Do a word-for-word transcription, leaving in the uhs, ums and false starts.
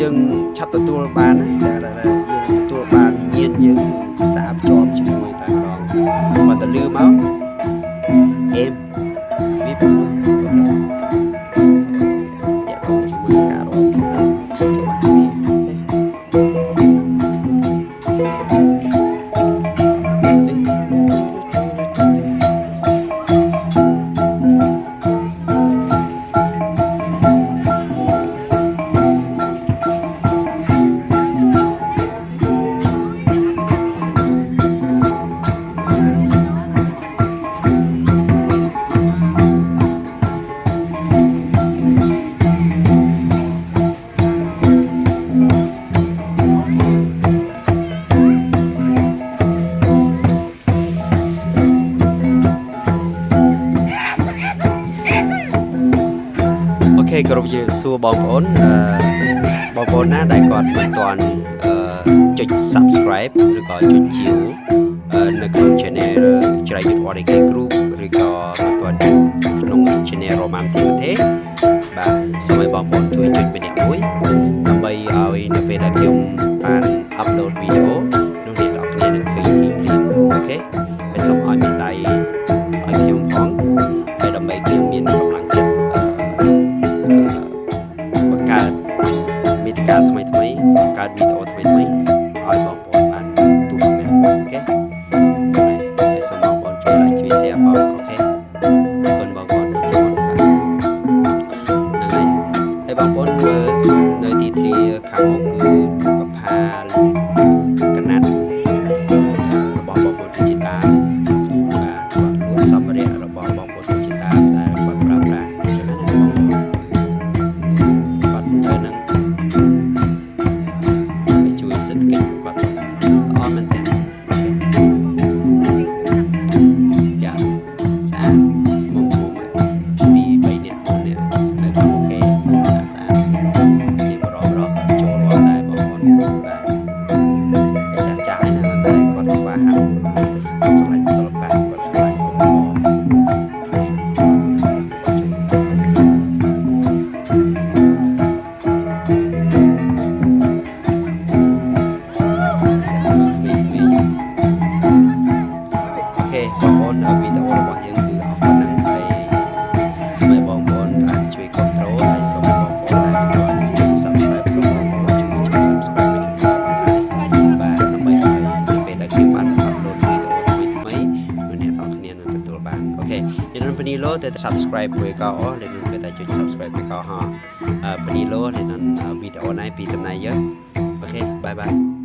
យើងឆាប់ទទួលបានណា ដែលយើងទទួលបានញៀនយើងសាបជាប់ជាមួយតែម្ដង បើតលឺមកអេមវាពីមុខ អូខេ តាក់ទងជាមួយការរកចំណេះគ្នា អូខេ OK គោរពជំរាបសួរបងប្អូន អឺ បងប្អូនណាដែលគាត់មិនទាន់ អឺ ចុច subscribe ឬក៏ចុចជាវ អឺ នៅក្នុង channel ច្រៃយុទ្ធ អរ អេកេ group ឬក៏មិនទាន់ចុចក្នុង channel រ៉ូម៉ាំ ធីម៉ូថេ បាទ សូមឲ្យបងប្អូនជួយចុចម្នាក់មួយ ដើម្បីឲ្យនៅពេលដែលខ្ញុំបាន upload វីដេអូនោះ អ្នកទាំងអស់គ្នានឹងឃើញភ្លាមៗ អូខេ ហើយសូមឲ្យមេដៃឲ្យខ្ញុំផង ហើយដើម្បីខ្ញុំមានកម្លាំងចិត្ត អឺ អឺ បង្កើតមាតិកាថ្មីៗ បង្កើតវីដេអូថ្មីៗ ឲ្យបងប្អូនបានទស្សនា អូខេ ហើយសូមបងប្អូនជួយ like ជួយ share ផង អូខេ អរគុណបងប្អូន អរគុណ ហ្នឹងហើយ ហើយបងប្អូនមើលនៅទីធ្លាខាងមុខ គឺបុប្ផាកណាត់របស់បងប្អូនជាដើម បាទ គាត់លក់សម្ភារៈរបស់បងប្អូនជាដើមដែលគាត់ប្រើប្រាស់ អញ្ចឹងណាបងប្អូន គាត់ធ្វើហ្នឹងជួយសេដ្ឋកិច្ចគាត់ល្អមែនទែន ចា ស្អាត មកមកពីរបីនាក់ បននាក់នៅខាងមុខគេ ស្អាតស្អាត ជាបរិបរគាត់ចូលរាល់ដែរបងប្អូន បាទ ចាស់ចាស់ហើយណា តែគាត់ស្វាហាប់ គាត់ស្រឡាញ់សិល្បៈ គាត់ស្រឡាញ់ឧបករណ៍ អូខេ បងប្អូន វីដេអូរបស់យើងគឺអស់ប៉ុណ្ណឹង ហើយសូមឲ្យបងប្អូនអាចជួយគាំទ្រ ហើយសូមបងប្អូនដែលមិនទាន់ចុច subscribe សូមបងប្អូនជួយចុច subscribe វិញផងដែរ បាទ ដើម្បីឲ្យនៅពេលដែលខ្ញុំបាន upload វីដេអូថ្មីៗ នោះអ្នកទាំងអស់គ្នានឹងទទួលបាន អូខេ លិននន់ បនីឡូ តែ subscribe មួយកោអស់ លិននន់ តែចុច subscribe មួយកោហោ អឺ បនីឡូ លិននន់ វីដេអូណៃពីតំណៃ យក អូខេ បាយបាយ